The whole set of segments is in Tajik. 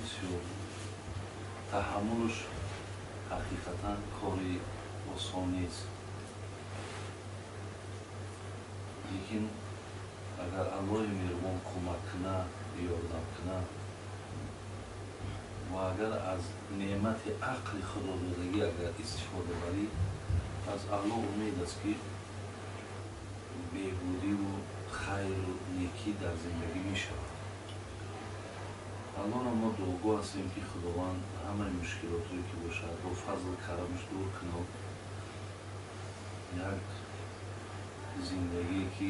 Бисёр таҳаммулш ҳақиқатан кори осон нест. Лекин агар Аллоҳи меҳрубон кӯмак кунад, ёрдам кунад ва агар аз неъмати ақли худододагӣ агар истифода барӣ, аз Аллоҳ умед аст, ки беҳбудиву хайру некӣ дар зиндагӣ мешавад. Аллоҳро мо дуогӯ ҳастем, ки Худованд ҳамаи мушкилотое ки бошад, бо фазлу карамаш дур кунад. Як зиндагие ки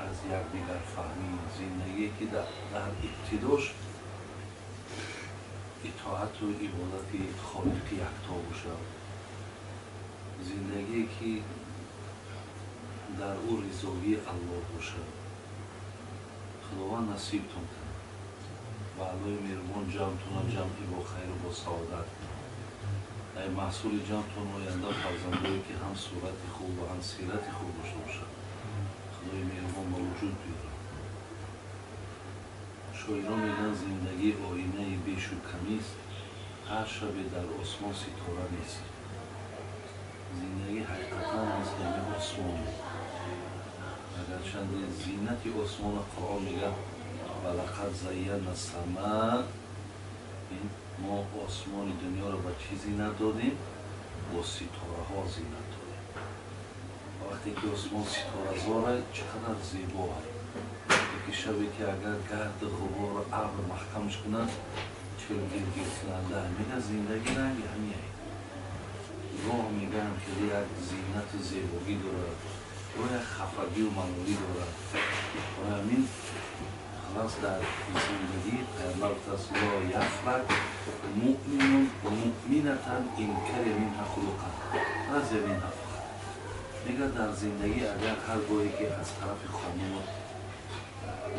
аз якдигарфаҳмӣ, зиндагие ки дар ибтидош итоату ибодати Холиқи якто бошад, зиндагие ки дар ӯ ризогии Аллоҳ бошад, Худованд насибтон кунад ва Аллоҳи меҳрубон ҷамътона ҷамъи бо хайру бо саодат кунад. Ай маҳсули ҷамътон оянда фарзандое ки ҳам сурати хуб ва ҳам сирати хуб дошта бошад, Худои меҳрубон ба вуҷуд биёрад. Шоирон мегӯянд: зиндагӣ оинаи бешу камист, ҳар шабе дар осмон ситора нест. Зиндагӣ ҳақиқатан мисли ҳамин осмон. Агарчанде зинати осмона Қуръон мегӯяд: ва лақад зайянна сама, мо осмони дунёро ба чӣ зинат додем? Бо ситораҳо зинат додем. Вақте ки осмон ситоразора, чӣ қадар зебо аст. Яки шабе ки агар гарду ғубору абр маҳкамш кунад, чел гиргиркунанда. Мега зиндагӣ ранги ҳамиае. Гоҳ мегаям, хеле як зинату зебогӣ дорад, гоҳ як хафагию малолӣ дорад. Барои ҳамин халас дар зиндагӣ Пайғамбар гуфтааст: ло яфрак муъминун муъминатан ин кариҳа минҳа хулуқан разия минҳа фақат. Мегӯяд, дар зиндагӣ агар ҳар гоҳе ки аз тарафи хонумот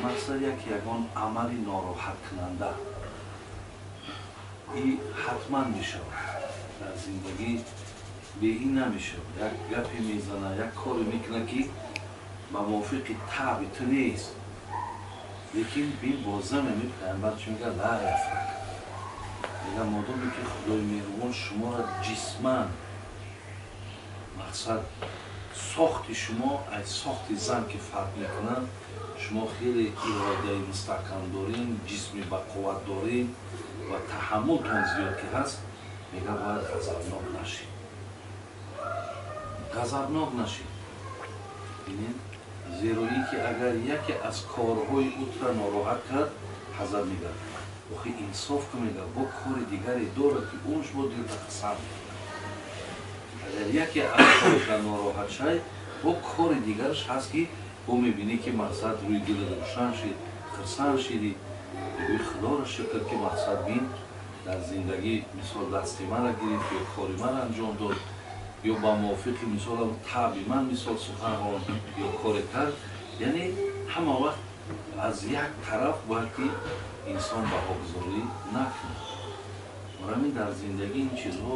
мақсад як ягон амали нороҳаткунанда и ҳатман мешавад, дар зиндагӣ бе ин намешавад, як гапе мезана, як коре мекунад, ки ба мувофиқи таъби ту нест, лекин бин, бозам ами Пайғамбар чӣ мегӯяд? Ла яфрак. Мегӯяд, модоме ки Худои меҳрубон шуморо ҷисман мақсад сохти шумо аз сохти зан ки фарқ мекунад, шумо хеле иродаи мустаҳкам дорем, ҷисми бақувват дорем ва таҳаммултон зиёд ки ҳаст, мегӯяд, бояд ғазабнок нашед, ғазабнок нашед. Бинед, зеро ин ки агар яке аз корҳои ӯ тура нороҳат кард, ҳазар мегӯяд: охи, инсоф ку. Мегӯяд, бо кори дигаре дорад, ки унш бо дилта қасам мекунад. Агар яке аз корша нороҳат шай, бо кори дигараш ҳаст, ки бо мебинӣ, ки мақсад рӯи дилат рӯшан шид, хурсанд шидӣ, мегӯӣ: Худоро шукр, ки мақсад бин, дар зиндагӣ мисол дасти мара гирифт ё кори мара анҷом дод ё ба мувофиқи мисол таъби ман мисол сухан ронд ё коре кард. Яъне ҳама вақт аз як тараф бояд ки инсон баҳогузорӣ накунад. Барои ҳамин дар зиндагӣ ин чизҳо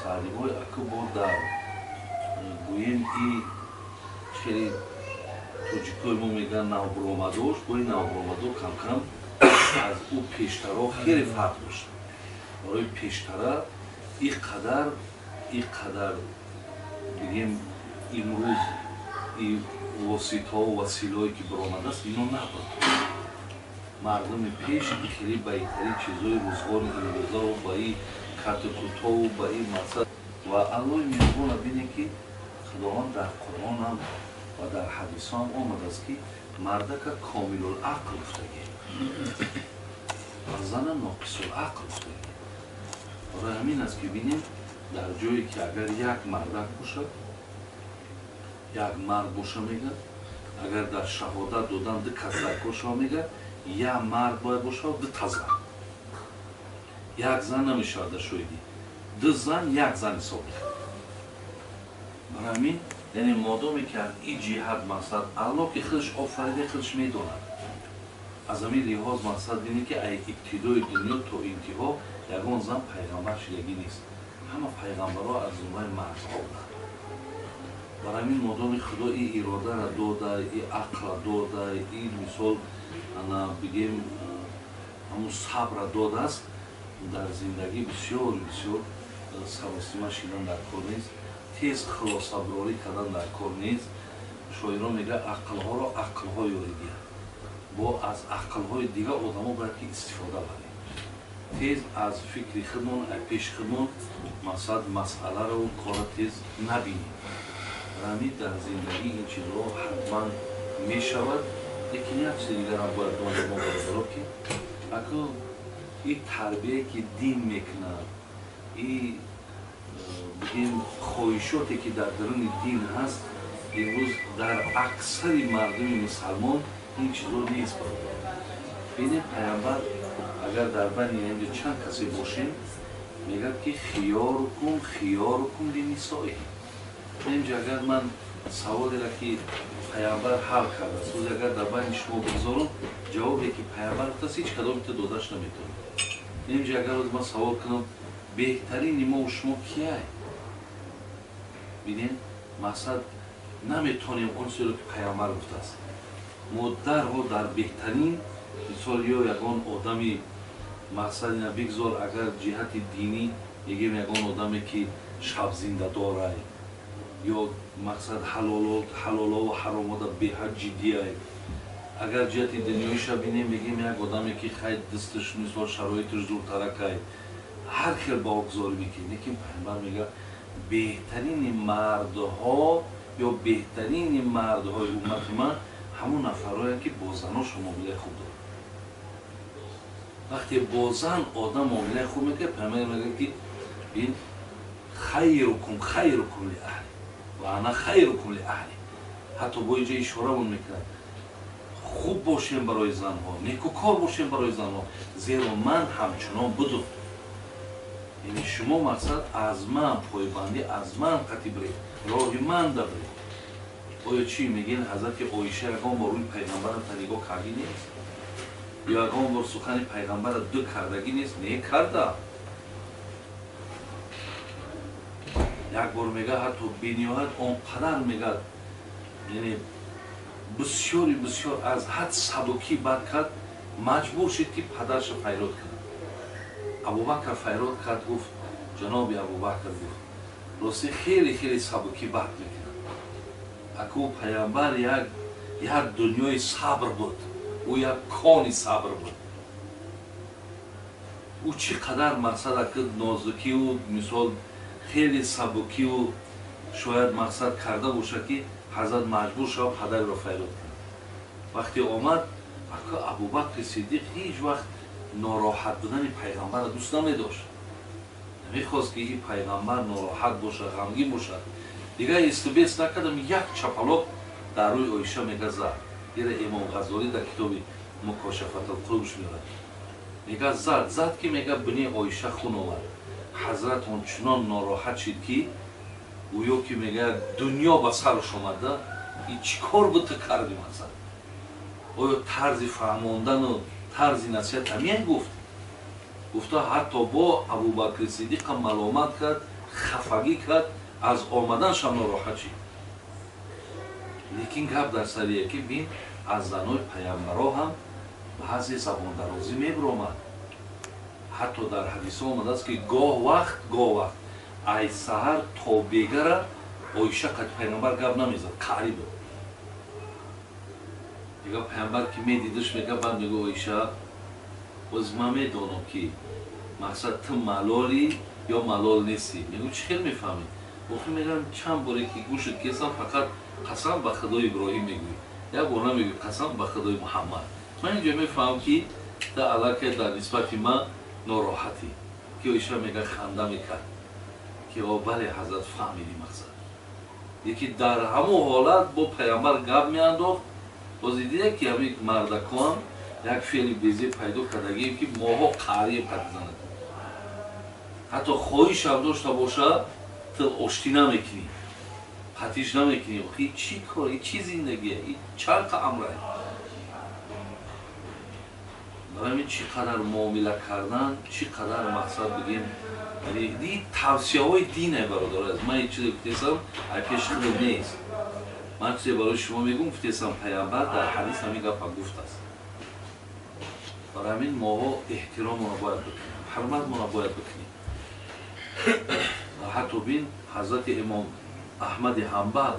саъдиҳои аку бо дар гӯем и хеле тоҷикои мо мегӯянд навбуромадош, бо ин навбуромадо камкам аз ӯ пештаро хеле фарқ дошт. Барои пештара иқадар бигем, имрӯз и воситаҳо, василаҳое ки баромадааст, ино набуд. Мардуми пеш хеле ба итарин чизҳои рӯзғори имрӯзаву ба и картукутову ба ин мақсад. Ва Аллоҳи меҳрубона бинед, ки Худованд дар Қуръонам ва дар ҳадисҳоам омадааст, ки мардака комилулақл гуфтагӣ ва зана ноқисулақл гуфтагӣ. Барои ҳамин аст, ки бинем, дар ҷое ки агар як мардак бошад, як мард боша, мегӯяд, агар дар шаҳодат додан ду кас даркор шава, мегӯяд, як мард бояд бошад, ду та зан, як зан намешавад дар шоҳидӣ, ду зан як зан ҳисоб мекунад. Барои ҳамин, яъне модоме ки аз ин ҷиҳат мақсад Аллоҳ ки худаш офарида, худаш медонад. Аз ҳамин лиҳоз мақсад бинед, ки аз ибтидои дунё то интиҳо ягон зан пайғамбар шидагӣ нест, ҳама пайғамбарҳо аз зумраи мардҳо буданд. Барои ҳамин модоми Худо и иродаро дода, и ақлро дода, и мисол ана бигем. ҳамун сабра додааст. Дар зиндагӣ бисёр бисёр саросима шидан дар кор нест, тез хулосаброрӣ кардан дар кор нест. Шоирон мегӯяд, ақлҳоро ақлҳо ёрӣ диҳад, бо аз ақлҳои дигар одамо бояд ки истифода барем. Тез аз фикри худмон, аз пеши худмон мақсад масъаларо кора тез набинем. Ҳамин дар зиндагӣ ин чизҳо ҳатман мешавад. Лекин як чизи дигарам бояд донем мо бародаро, ки аку и тарбие ки дин мекунад, и бигем хоҳишоте ки дар даруни дин ҳаст, имрӯз дар аксари мардуми мусалмон ин чизҳо нест бародар. Бинед, пайғамбар агар дар байни инҷо чанд касе бошем, мегӯяд ки хиёрукум хиёрукум линисоиҳим. Инҷо агар ман саволеро ки пайғамбар ҳал кардааст, рӯзе агар дар байни шумо бигзорам, ҷавобе ки пайғамбар гуфтааст, ҳеҷ кадомите додаш наметавонад. Инҷо агар рӯз ман савол кунам, беҳтарини мо шумо кияй? Бинед, мақсад наметавонем он чизеро ки пайғамбар гуфтааст. Мо дарҳол дар беҳтарин мисол ё ягон одами мақсад ина бигзор, агар ҷиҳати динӣ мегӯем ягон одаме ки шабзиндадорай ё мақсад ҳалолову ҳаромода беҳад ҷиддиай. Агар ҷиҳати дунёиша бинем, мегӯем як одаме ки хай дасташ мисол шароиташ зуртаракай, ҳар хел баҳогузорӣ мекунем. Лекин пайғамбар мегӯяд беҳтарини мардҳо ё беҳтарини мардҳои уммати ман ҳамон нафарҳоянд ки бо заношон муомилаи хуб доранд. Вақте бо зан одам муомилаи хуб мекунад, пайғамбар мегӯяд ки ин хайрукум хайрукум ли аҳли ва ана хайрукум ли аҳли. Ҳатто бо инҷо ишорамон мекунад, хуб бошем барои занҳо, некукор бошем барои занҳо, зеро ман ҳамчунон будум. Яъне шумо мақсад аз ман пойбандӣ, аз ман қатъи биред, роҳи ман дабиред. Оё чӣ мегӯед, ҳазрати Оиша ягон бор рӯи пайғамбарро та нигоҳ кардӣ нест? Ё ягон бор сухани пайғамбарро ду кардагӣ нест? Не карда. Як бор мегӯяд, ҳатто бениҳоят он қадар мегӯяд, яъне бисёри бисёр аз ҳад сабукӣ бад кард, маҷбур шуд ки падарашро файрод кунад. Абубакр файрод кард, гуфт ҷаноби Абубакр, гуфт рости хеле хеле сабукӣ бад мекунад. Аку пайғамбар як дунёи сабр буд, ӯ як кони сабр буд. Ӯ чӣ қадар мақсад аки нозукию мисол хеле сабукию шояд мақсад карда бошад ки ҳазрат маҷбур шавад падарро файрод кунад. Вақте омад, аку Абубакри Сиддиқ ҳеҷ вақт нороҳат будани пайғамбарро дӯст намедошт. Намехост ки ин пайғамбар нороҳат бошад, ғамгин бошад. Дигар истибес накардам, як чапалоқ дар рӯи Оиша мега зад. Ира Имом Ғаззолӣ дар китоби Мукошафатулқулубш меорад. Мега зад, зад ки мега бини Оиша хун овард. Ҳазрат ончунон нороҳат шид ки гӯё ки мега дунё ба сараш омада, ин чӣ кор буд ту кардӣ мақсад? Оё тарзи фаҳмондану тарзи насиҳат ҳамин гуфт? Гуфта ҳатто бо Абубакри Сиддиқа маломат кард, хафагӣ кард, аз омаданшам нороҳат шид. Лекин гап дар сарие ки бин аз занои пайғамбаро ҳам баъзе забондарозӣ мебиромад. Ҳатто дар ҳадисҳо омадааст ки гоҳ вақт ай саҳар то бегара Оиша қад пайғамбар гап намезад, қарӣ буд. Мега пайғамбар ки медидаш, мега баъд мега Оиша, боз ман медонам ки мақсад ту малолӣ ё малол нестӣ. Мегӯ чӣ хел мефаҳмӣ? Охир мегӯям чанд боре ки гӯшат кесам, фақат қасам ба худои Иброҳим мегӯӣ, як бор намегӯӣ қасам ба худои Муҳаммад. Ман инҷо мефаҳмам ки та аллакай дар нисбати ман нороҳатӣ. Ки Оиша мега ханда мекард ки о бале ҳазрат фаҳмидӣ мақсад. Яки дар ҳамон ҳолат бо пайғамбар гап меандохт. Боз дидед ки ҳамин мардакон як феъли безеб пайдо кардагием ки моҳо қарием қад занад. Ҳатто хоҳишам дошта бошад, ту оштӣ намекунӣ, қатиш намекунӣ. Охи чӣ кор, и чӣ зиндагие, и чанд қа амрае? Барои ҳамин чӣ қадар муомила кардан, чӣ қадар мақсад бигем, яъне ин тавсияҳои дине бародар. Ман ин чизе гуфтесам, ай пеши худам нест. Ман чизе барои шумо мегӯм, гуфтесам пайғамбар дар ҳадис ҳамин гапа гуфтааст. Барои ҳамин моҳо эҳтиромонро бояд бикунем, ҳурматмонро бояд бикунем. Ҳатто бин, ҳазрати имом Аҳмади Ҳанбал,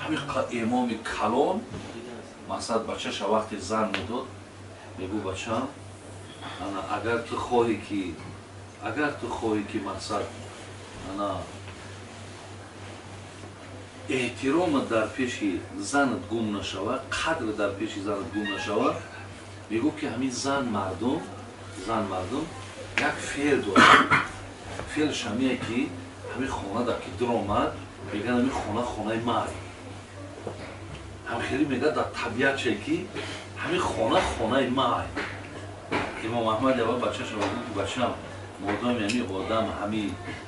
ҳамин имоми калон, мақсад бачаша вақте зан медод, мегӯ: «Бачам, ана агар ту хоҳӣ ки мақсад ана эҳтиромат дар пеши занат гум нашавад, қадр дар пеши занат гум нашавад», мегӯ ки ҳамин зан мардум як феъл дорад. Феълш ҳамие ки ҳамин хона дар ки дуромад, мегӯяд: «Ҳамин хона хонаи май». Ҳам хеле мегӯяд, дар табиат че ки ҳамин хона хонаи май. Имом Аҳмад аввал бачаша гуфт ки: «Бачам, модоми ҳамин одам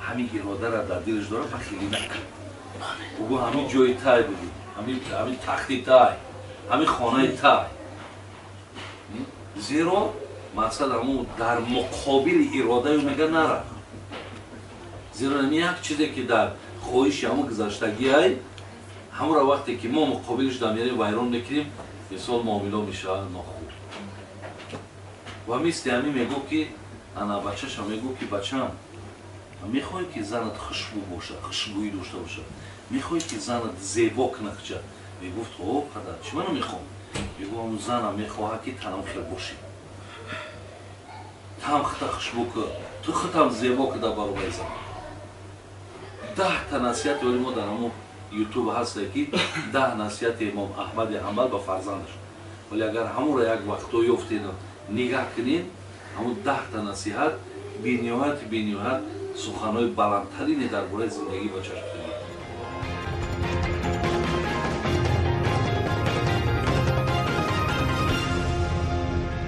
ҳамин иродара дар дилаш дорад, бахилӣ накун». Угӯ ҳамин ҷои тай буди, ҳамин тахти тай, ҳамин хонаи тай. Зеро мақсад ҳамун дар муқобили иродаю мега нара, зеро ҳамин як чизе ки дар хоҳиши ҳамун гузаштагиай, ҳамура вақте ки мо муқобилиш дар мерем, вайрон мекунем, мисол муомило мешавад нохуб. Ва мисли ҳамин мегӯ ки ана бачаша мегӯ ки: «Бачам, мехоҳӣ ки занат хушбӯ бошад, хушбӯӣ дошта бошад, мехоҳӣ ки занат зебо кунад?» Мегуфт: «О, падар, чӣ мана мехоҳам?» Мегӯ: «Ҳамун занам мехоҳад ки танам хел бошӣ, там хита хушбӯ ку, ту хитам зебо ку дар баробари зан». 10-та насиҳати оли мо дар ҳамун Ютуб ҳасте ки 10 насиҳати имом Аҳмади Ҳанбал ба фарзандаш. Вале агар ҳамонро як вақтҳо ёфтену нигаҳ кунед, ҳамун 10-та насиҳат бениҳоят, бениҳоят суханҳои баландтарине дар бораи зиндагӣ бачаш.